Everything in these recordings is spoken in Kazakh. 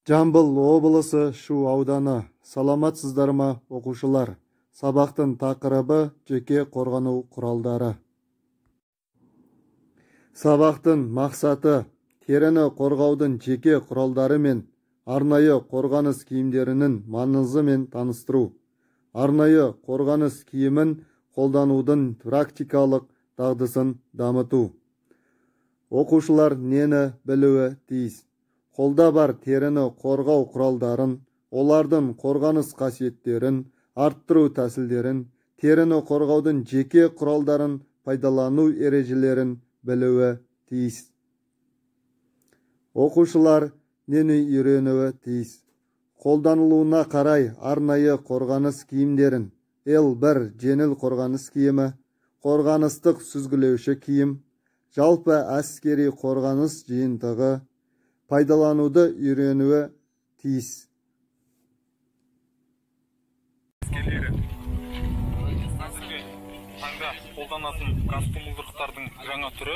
Жамбыл облысы Шу ауданы. Саламатсыздар ма, оқушылар? Сабақтың тақырыбы жеке қорғану құралдары. Сабақтың мақсаты теріні қорғаудың жеке құралдары мен арнайы қорғаныс киімдерінің маңызымен таныстыру. Арнайы қорғаныс киімін қолданудың практикалық дағдысын дамыту. Оқушылар нені білуі тиіс? Қолда бар теріні қорғау құралдарын, олардың қорғаныс қасиеттерін, арттыру тәсілдерін, теріні қорғаудың жеке құралдарын пайдалану ережелерін білуі тиіс. Оқушылар нені үйренуі тиіс? Қолданылуына қарай арнайы қорғаныс киімдерін, L1 жеңіл қорғаныс киімі, қорғаныстық сүзгілеуші киім, жалпы әскери қорғаныс жиынтығы пайдалануды үйренуі тиіс. Әскерлері қазіргі таңда қолданатын газ тұмылдырықтардың жаңа түрі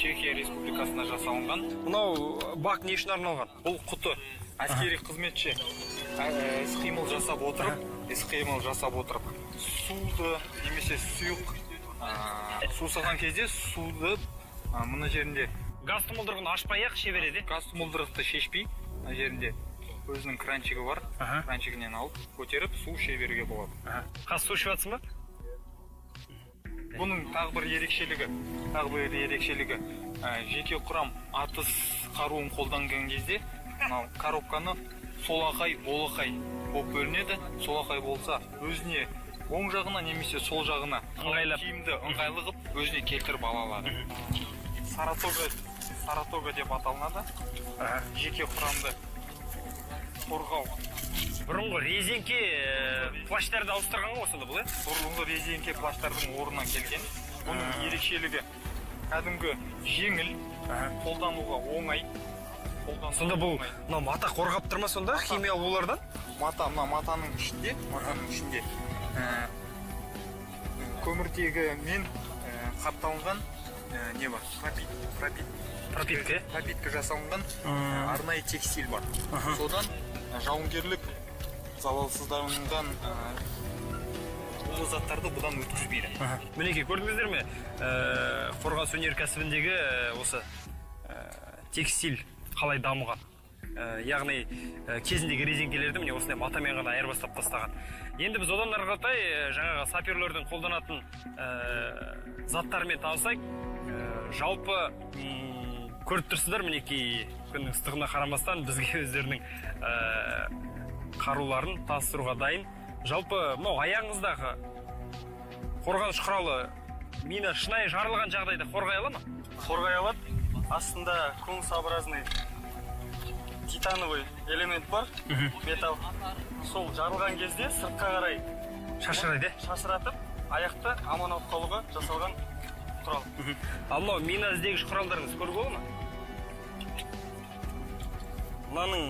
Чехия Республикасында жасалынған. Мынау бак не үшін арналған? Бұл құты әскери қызметші іс-қимыл жасап отырып, суды немесе сұйық сусаған кезде суды мына жерінде газ тұмылдырығын ашпай-ақ іше береді. Газ тұмылдырықты шешпей, мына жерінде өзінің кранчигі бар, кранчигінен алып, көтеріп су іше беруге болады. Қазір су ішіп жатсың ба? Бұның тағы бір ерекшелігі, жеке құрам атыс қаруын қолданған кезде мынау коробканы солақай, олақай болып бөлінеді. Солақай болса өзіне оң жағына немесе сол жағына ыңғайлап, киімді ыңғайлы қылып өзіне келтіріп ала алады. Саратога деп аталынады. Жеке құрамды қорғау. Бұрынғы резеңке плащтарды ауыстырған ғой сонда бұл, е? Бұрынғы резеңке плащтардың орнына келген. Бұның ерекшелігі кәдімгі жеңіл, қолдануға оңай. Сонда бұл мынау мата қорғап тұр ма сонда химиялық улардан? Мата, мына матаның ішінде, көміртегімен қапталынған не бар? Пропитка. Пропитка жасалынған арнайы текстиль бар. Содан жауынгерлік залалсызданған улы заттарды бұдан өткізбейді. Мінекей, көрдіңіздер ме? Қорғаныс өнеркәсібіндегі осы текстиль қалай дамыған? Яғни кезіндегі резеңкелерді міне осындай матамен ғана айырбастап тастаған. Енді біз одан ары қаратай жаңағы саперлердің қолданатын заттарымен танысайық. Жалпы көріп тұрсыздар, мінекей күннің ыстығына қарамастан бізге өздерінің қаруларын таныстыруға дайын. Жалпы мынау аяғыңыздағы қорғаныш құралы мина шынайы жарылған жағдайда қорғай ала ма? Қорғай алады. Астында конусообразный титановый элемент бар, металл. Сол жарылған кезде сыртқа қарай шашырайды, шашыратып, аяқты аман алып қалуға жасалған құрал. Ал мынау мина іздегіш құралдарыңыз көруге бола ма? Мынаның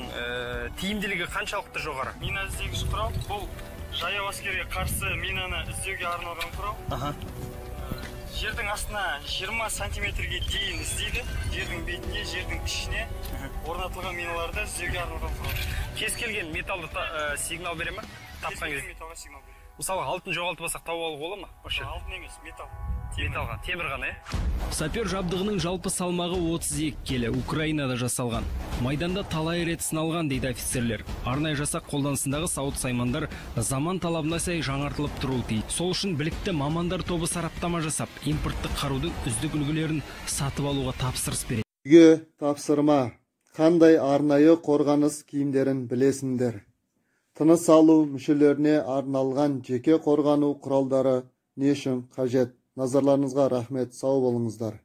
тиімділігі қаншалықты жоғары? Мина іздегіш құрал бұл жаяу әскерге қарсы минаны іздеуге арналған құрал. Жердің астына 20 сантиметрге дейін іздейді. Жердің бетіне, жердің ішіне орнатылған миналарды іздеуге арналған құрал. Кез келген металды сигнал бере ме? Тапқан кезде. Металлға сигнал береді. Мысалы, алтын жоғалтып алсақ тауып алуға бола ма? Алтын емес, металл. Металға, темір ғана, е? Сапер жабдығының жалпы салмағы 32 келі, Украинада жасалған. Майданда талай рет сыналған, дейді офицерлер. Арнайы жасақ қолданысындағы сауыт-саймандар заман талабына сай жаңартылып тұруы тиіс. Сол үшін білікті мамандар тобы сараптама жасап, импорттық қарудың үздік үлгілерін сатып алуға тапсырыс береді. Үйге тапсырма. Қандай арнайы қорғаныс киімдерін білесіңдер? Тыныс алу мүшелеріне арналған жеке қорғану құралдары не үшін қажет? Назарларыңызға рахмет, сау болыңыздар.